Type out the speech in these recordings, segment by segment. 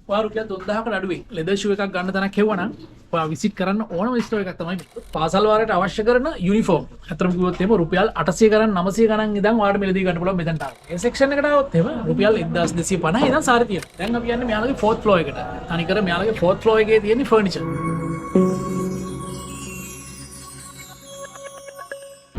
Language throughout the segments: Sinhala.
ඔයා රුපියල් 3000කට අඩුවෙන් ලෙදර් ෂූ එකක් ගන්න තැනක් හෙව්වා නම් ඔයා විසිට් කරන්න ඕනම ස්ටෝර් එකක් තමයි මේ. පාසල් වලට අවශ්‍ය කරන යුනිෆෝම්. ඇත්තටම කිව්වොත් එහෙම රුපියල් 800 ගණන් 900 ගණන් ඉඳන් ඔයාලට මිලදී ගන්න පුළුවන් මෙතනට ආවොත්. මේ සෙක්ෂන් එකට ආවොත් එහෙම රුපියල් 1250 ඉඳන් සාරි තියෙනවා. දැන් අපි යන්නේ මෙයාලගේ ෆෝර්ත් ෆ්ලෝර් එකට. තනිකර මෙයාලගේ ෆෝර්ත් ෆ්ලෝර් එකේ තියෙන ෆර්නිචර්.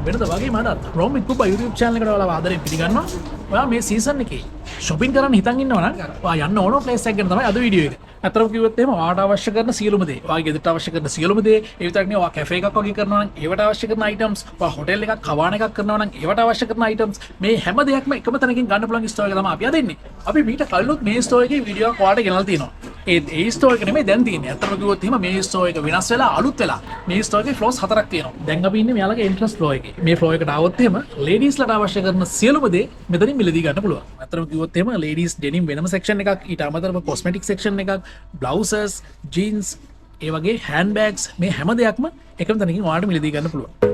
වෙනද වගේ මදත් රෝම් විත් පුබ්බා YouTube channel එකට ඔයාලව ආදරෙන් පිළිගන්නවා. ඔයා මේ සීසන් එකේ shopping කරන්න හිතන් ඉන්නවා නම් ඔයා යන්න ඕන ප්ලේස් එකක් ගැන තමයි අද වීඩියෝ එක. ඇත්තටම කිව්වොත් එහෙම ඔයාට අවශ්‍ය කරන සියලුම දේ, ඔයාගේ ගෙදරට අවශ්‍ය කරන සියලුම දේ, ඒ විතරක් නෙවෙයි ඔයා කැෆේ එකක් වගේ කරනවා නම් ඒවට අවශ්‍ය කරන අයිටම්ස්, ඔයා හොටෙල් එකක් කවාන එකක් කරනවා නම් ඒවට අවශ්‍ය කරන අයිටම්ස්, මේ හැම දෙයක්ම එකම තැනකින් ගන්න පුළුවන් ස්ටෝර් එක තමයි අපි අද ඉන්නේ. අපි මීට කලිනුත් මේ ස්ටෝර් එකේ වීඩියෝ එකක් ඔයාලට ගෙනල්ලා තියෙනවා. ඒ ඒ ස්ටෝර් එක නෙමෙයි දැන් තියෙන්නේ. ඇත්තටම කිව්වොත් එහෙම මේ ස්ටෝර් එක වෙනස් වෙලා අලුත් වෙලා මේ ස්ටෝර් එකේ ෆ්ලෝර්ස් හතරක් තියෙනවා. දැන් අපි ඉන්නේ මෙයාලගේ එන්ට්‍රන්ස් ෆ්ලෝර් එකේ. මේ ෆ්ලෝර් එකට ආවොත් එහෙම ලේඩීස්ලට අවශ්‍ය කරන සියලුම දේ මෙතනින් මිලදී ගන්න පුළුවන්. ඇත්තටම කිව්වොත් එහෙම ලේඩීස් ඩෙනිම් වෙනම සෙක්ෂන් එකක්, ඊට අමතරව කොස්මැටික් සෙක්ෂන් එකක්, බ්ලවුසස්, ජීන්ස්, ඒ වගේ හෑන්ඩ් බෑග්ස් මේ හැම දෙයක්ම එකම තැනකින් ඔයාලට මිලදී ගන්න පුළුවන්.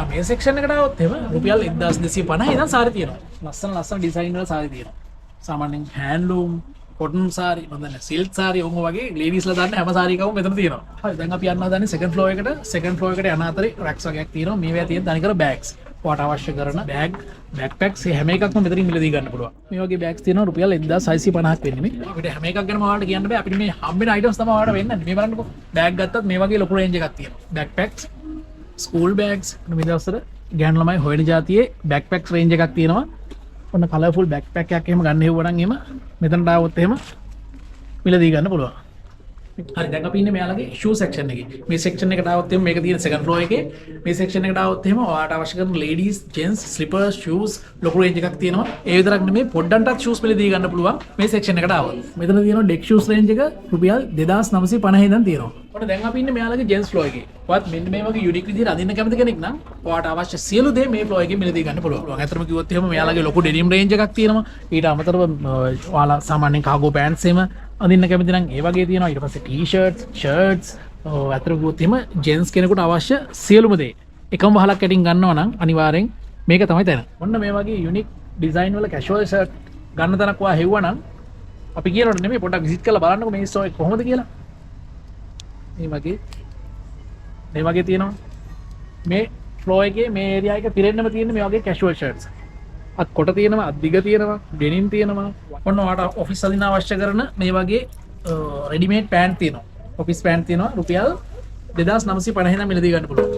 මේ සෙක්ෂන් එකට ආවොත් එහෙම රුපියල් 1250 ඉඳන් සාරි තියෙනවා. ලස්සන ලස්සන ඩිසයින් වල සාරි තියෙනවා. සාමාන්‍යයෙන් හෑන්ඩ්ලූම්, කොටන් සාරි, මම දන්නේ සිල්ක් සාරි ඔහොම වගේ ලේඩීස්ලා දාන්න හැම සාරි එකක්ම මෙතන තියෙනවා. හරි, දැන් අපි යන්න හදන්නේ සෙකන්ඩ් ෆ්ලෝර් එකට. සෙකන්ඩ් ෆ්ලෝර් එකට යන අතරේ රැක්ස් වගේක් තියෙනවා. මේවා තියෙන තනිකර බෑග්ස්. ඔයාට අවශ්‍ය කරන බෑග්, බෑක්පැක්ස් මේ හැම එකක්ම මෙතනින් මිලදී ගන්න පුළුවන්. මේ වගේ බෑග්ස් තියෙනවා රුපියල් 1650ක් වෙන්නේ මේ. අපිට හැම එකක් ගැනම ඔයාලට කියන්න බෑ. අපිට මේ හම්බෙන අයිටම්ස් තමයි ඔයාලට වෙන්නන්නේ. මේ බලන්නකෝ. බෑග් ගත්තත් මේ වගේ ලොකු රේන්ජ් එකක් තියෙනවා. බෑක්පැක්ස්, ස්කූල් බෑග්ස්, මේ දවස්වල ගෑනු ළමයි හොයන ජාතියේ බෑක්පැක්ස් රේන්ජ් එකක් තියෙනවා. ඔන්න කලර්ෆුල් බෑක්පැක් එකක් එහෙම ගන්න හෙව්වා නම් එහෙම මෙතනට ආවොත් එහෙම මිලදී ගන්න පුළුවන්. හරි, දැන් අපි ඉන්නේ මෙයාලගේ ෂූ සෙක්ෂන් එකේ. මේ සෙක්ෂන් එකට ආවොත් එහෙම මේක තියෙන සෙකන්ඩ් ෆ්ලෝර් එකේ. මේ සෙක්ෂන් එකට ආවොත් එහෙම ඔයාට අවශ්‍ය කරන ලේඩීස්, ජෙන්ට්ස්, ස්ලිපර්ස්, ෂූස් ලොකු රේන්ජ් එකක් තියෙනවා. ඒ විතරක් නෙමෙයි පොඩ්ඩන්ටත් ෂූස් මිලදී ගන්න පුළුවන් මේ සෙක්ෂන් එකට ආවොත්. මෙතන තියෙනවා ඩෙක් ෂූස් රේන්ජ් එක රුපියල් 2950 ඉඳන් තියෙනවා. ඔන්න දැන් අපි ඉන්නේ මෙයාලගේ ජෙන්ට්ස් ෆ්ලෝර් එකේ. ඔයාත් මෙන්න මේ වගේ යුනික් විදිහට අඳින්න කැමති කෙනෙක් නම් ඔයාට අවශ්‍ය සියලු දේ මේ ෆ්ලෝර් එකේ මිලදී ගන්න පුළුවන්. ඇත්තටම කිව්වොත් එහෙම මෙයාලගේ ලොකු ඩෙනිම් රේන්ජ් එකක් තියෙනවා. ඊට අමතරව ඔයාලා සාමාන්‍යයෙන් කාගෝ පෑන්ට්ස් එහෙම අඳින්න කැමති නම් ඒ වගේ තියෙනවා. ඊට පස්සේ ටී-ෂර්ට්ස්, ෂර්ට්ස්, ඔව් ඇත්තටම කිව්වොත් එහෙම ජෙන්ට්ස් කෙනෙකුට අවශ්‍ය සියලුම දේ එකම වහලක් යටින් ගන්නවා නම් අනිවාර්යෙන් මේක තමයි තැන. ඔන්න මේ වගේ යුනික් ඩිසයින් වල කැෂුවල් ෂර්ට් ගන්න තැනක් ඔයා හෙව්වා නම් අපි කියනකොට නෙමෙයි, පොඩ්ඩක් විසිට් කරලා බලන්නකෝ මේ ස්ටෝර් එක කොහොමද කියලා. මේ වගේ තියෙනවා. මේ ෆ්ලෝර් එකේ මේ ඒරියා එක පිරෙන්නම තියෙන මේ වගේ කැෂුවල් ෂර්ට්ස්. අත් කොට තියෙනවා, අත් දිග තියෙනවා, ඩෙනිම් තියෙනවා. ඔන්න ඔයාට ඔෆිස් අදින්න අවශ්‍ය කරන මේ වගේ රෙඩිමේඩ් පෑන්ට් තියෙනවා. ඔෆිස් පෑන්ට් තියෙනවා රුපියල් 2950 ඉඳන් මිලදී ගන්න පුළුවන්.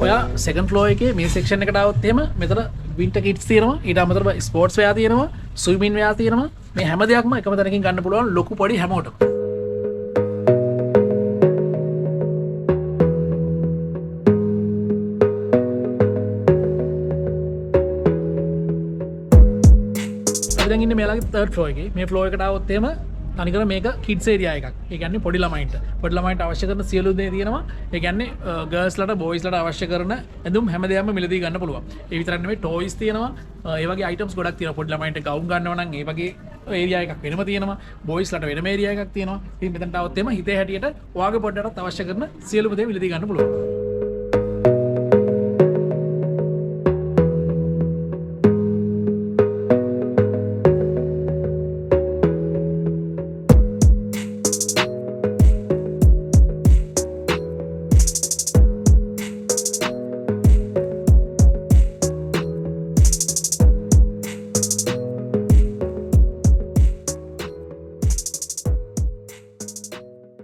ඔයා සෙකන්ඩ් ෆ්ලෝර් එකේ මේ සෙක්ෂන් එකට ආවොත් එහෙම මෙතන වින්ටර් කිට්ස් තියෙනවා. ඊට අමතරව ස්පෝර්ට්ස් වෙයා තියෙනවා, ස්විමින් වෙයා තියෙනවා. මේ හැම දෙයක්ම එකම තැනකින් ගන්න පුළුවන් ලොකු පොඩි හැමෝටම. අපි දැන් ඉන්නේ මෙයාලගේ තර්ඩ් ෆ්ලෝර් එකේ. මේ ෆ්ලෝර් එකට ආවොත් එහෙම තනිකර මේක කිඩ්ස් ඒරියා එකක්. ඒ කියන්නේ පොඩි ළමයින්ට. පොඩි ළමයින්ට අවශ්‍ය කරන සියලු දේ තියෙනවා. ඒ කියන්නේ ගර්ල්ස්ලට බොයිස්ලට අවශ්‍ය කරන ඇඳුම් හැම දෙයක්ම මිලදී ගන්න පුළුවන්. ඒ විතරක් නෙමෙයි ටොයිස් තියෙනවා. ඒ වගේ අයිටම්ස් ගොඩක් තියෙනවා. පොඩි ළමයින්ට ගවුම් ගන්නවා නම් ඒ වගේ ඒරියා එකක් වෙනම තියෙනවා. බොයිස්ලට වෙනම ඒරියා එකක් තියෙනවා. ඉතින් මෙතනට ආවොත් එහෙම හිතේ හැටියට ඔයාගේ පොඩ්ඩටත් අවශ්‍ය කරන සියලුම දේ මිලදී ගන්න පුළුවන්.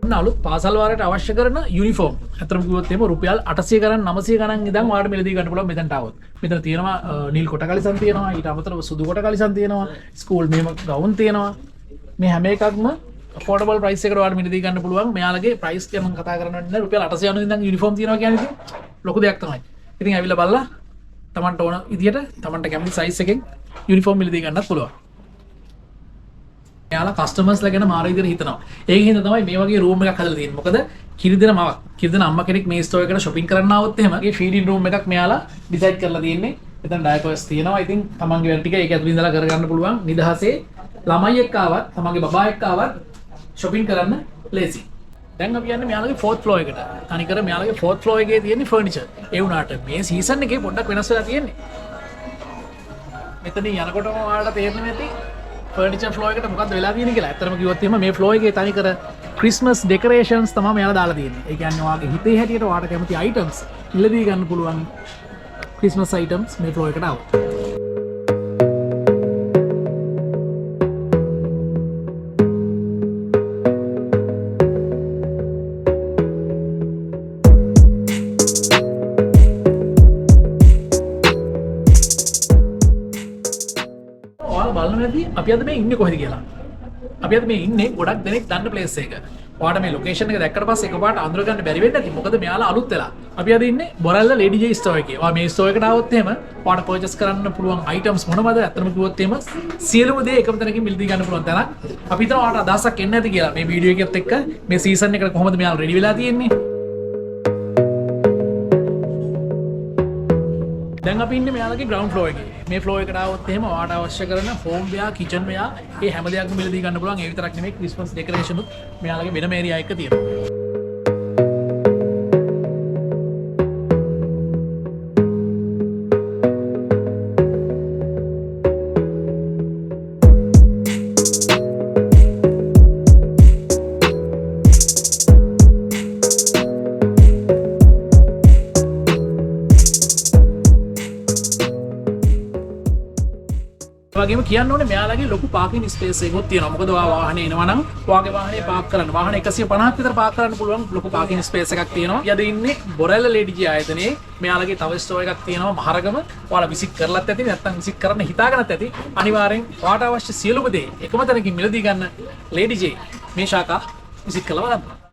ඔන්න අලුත් පාසල් වාරයට අවශ්‍ය කරන යුනිෆෝම්. ඇත්තටම කිව්වොත් එහෙම රුපියල් 800 ගණන් 900 ගණන් ඉඳන් ඔයාලට මිලදී ගන්න පුළුවන් මෙතනට ආවොත්. මෙතන තියෙනවා නිල් කොට කලිසම් තියෙනවා, ඊට අමතරව සුදු කොට කලිසම් තියෙනවා, ස්කූල් මෙහෙම ගවුන් තියෙනවා. මේ හැම එකක්ම ඇෆෝඩබල් ප්‍රයිස් එකට ඔයාලට මිලදී ගන්න පුළුවන්. මෙයාලගේ ප්‍රයිස් ගැන මම කතා කරන්න ඕනේ නැහැ. රුපියල් 890 ඉඳන් යුනිෆෝම් තියෙනවා කියන්නේ ඉතින් ලොකු දෙයක් තමයි. ඉතින් ඇවිල්ලා බලලා තමන්ට ඕන විදියට තමන්ට කැමති සයිස් එකෙන් යුනිෆෝම් මිලදී ගන්නත් පුළුවන්. එයාලා කස්ටමර්ස්ලා ගැන මාර විදියට හිතනවා. ඒක හින්දා තමයි මේ වගේ රූම් එකක් හදලා තියෙන්නේ. මොකද කිරි දෙන මවක්, කිරි දෙන අම්මා කෙනෙක් මේ ස්ටෝර් එකට shopping කරන්න ආවොත් එහෙම ඒ ෆීඩින් රූම් එකක් මෙයාලා ඩිසයිඩ් කරලා තියෙන්නේ. එතන ඩයපර්ස් තියෙනවා. ඉතින් තමන්ගේ වැඩ ටික ඒක ඇතුළේ ඉඳලා කරගන්න පුළුවන්. නිදහසේ ළමයි එක්ක ආවත්, තමන්ගේ බබා එක්ක ආවත් shopping කරන්න ලේසි. දැන් අපි යන්නේ මෙයාලගේ ෆෝර්ත් ෆ්ලෝර් එකට. තනිකර මෙයාලගේ ෆෝර්ත් ෆ්ලෝර් එකේ තියෙන ෆර්නිචර්. ඒ වුණාට මේ සීසන් එකේ පොඩ්ඩක් වෙනස් වෙලා තියෙන්නේ. මෙතනින් යනකොටම ඔයාලට තේරෙනවා ඇති ෆර්නිචර් ෆ්ලෝර් එකට මොකද්ද වෙලා තියෙන්නේ කියලා. ඇත්තටම කිව්වොත් එහෙම මේ ෆ්ලෝර් එකේ තනිකර ක්‍රිස්මස් ඩෙකරේෂන්ස් තමයි මෙයාලා දාලා තියෙන්නේ. ඒ කියන්නේ ඔයාගේ හිතේ හැටියට ඔයාට කැමති අයිටම්ස් මිලදී ගන්න පුළුවන් ක්‍රිස්මස් අයිටම්ස් මේ ෆ්ලෝර් එකට ආවොත්. ඔයාලා බලනවා ඇති අපි අද මේ ඉන්නේ කොහෙද කියලා. අපි අද මේ ඉන්නේ ගොඩක් දෙනෙක් දන්න ප්ලේස් එක. ඔයාට මේ ලොකේෂන් එක දැක්කට පස්සේ එකපාරට අඳුර ගන්න බැරි වෙන්න ඇති. මොකද මෙයාලා අලුත් වෙලා. අපි අද ඉන්නේ බොරැල්ල ලේඩි ජේ ස්ටෝර් එකේ. ඔයා මේ ස්ටෝර් එකට ආවොත් එහෙම ඔයාට පර්චේස් කරන්න පුළුවන් අයිටම්ස් මොනවද? ඇත්තටම කිව්වොත් එහෙම සියලුම දේ එකම තැනකින් මිලදී ගන්න පුළුවන් තැනක්. අපි හිතනවා ඔයාට අදහසක් එන්න ඇති කියලා මේ වීඩියෝ එකත් එක්ක මේ සීසන් එකට කොහොමද මෙයාලා රෙඩි වෙලා තියෙන්නේ. දැන් අපි ඉන්නේ මෙයාලගේ ග්‍රවුන්ඩ් ෆ්ලෝර් එකේ. මේ ෆ්ලෝර් එකට ආවොත් එහෙම ඔයාට අවශ්‍ය කරන හෝම් වෙයා, කිචන් වෙයා, ඒ හැම දෙයක්ම මිලදී ගන්න පුළුවන්. ඒ විතරක් නෙමෙයි ක්‍රිස්මස් ඩෙකරේෂන් උත් මෙයාලගේ වෙනම ඒරියා එකක තියෙනවා. වගේම කියන්න ඕනේ මෙයාලගේ ලොකු පාකින් ස්පේස් එකකුත් තියෙනවා. මොකද ඔයා වාහනේ එනවා නම් ඔයාගේ වාහනේ පාක් කරන්න. වාහන 150ක් විතර පාක් කරන්න පුළුවන් ලොකු පාකින් ස්පේස් එකක් තියෙනවා. යද ඉන්නේ බොරැල්ල ලේඩි ජී ආයතනයේ මෙයාලගේ තව ස්ටෝර් එකක් තියෙනවා මහරගම. ඔයාලා විසිට් කරලත් ඇති, නැත්නම් විසිට් කරන්න හිතාගෙනත් ඇති. අනිවාර්යෙන් ඔයාට අවශ්‍ය සියලුම දේ එකම තැනකින් මිලදී ගන්න ලේඩි ජී මේ ශාඛා විසිට් කරලා බලන්න.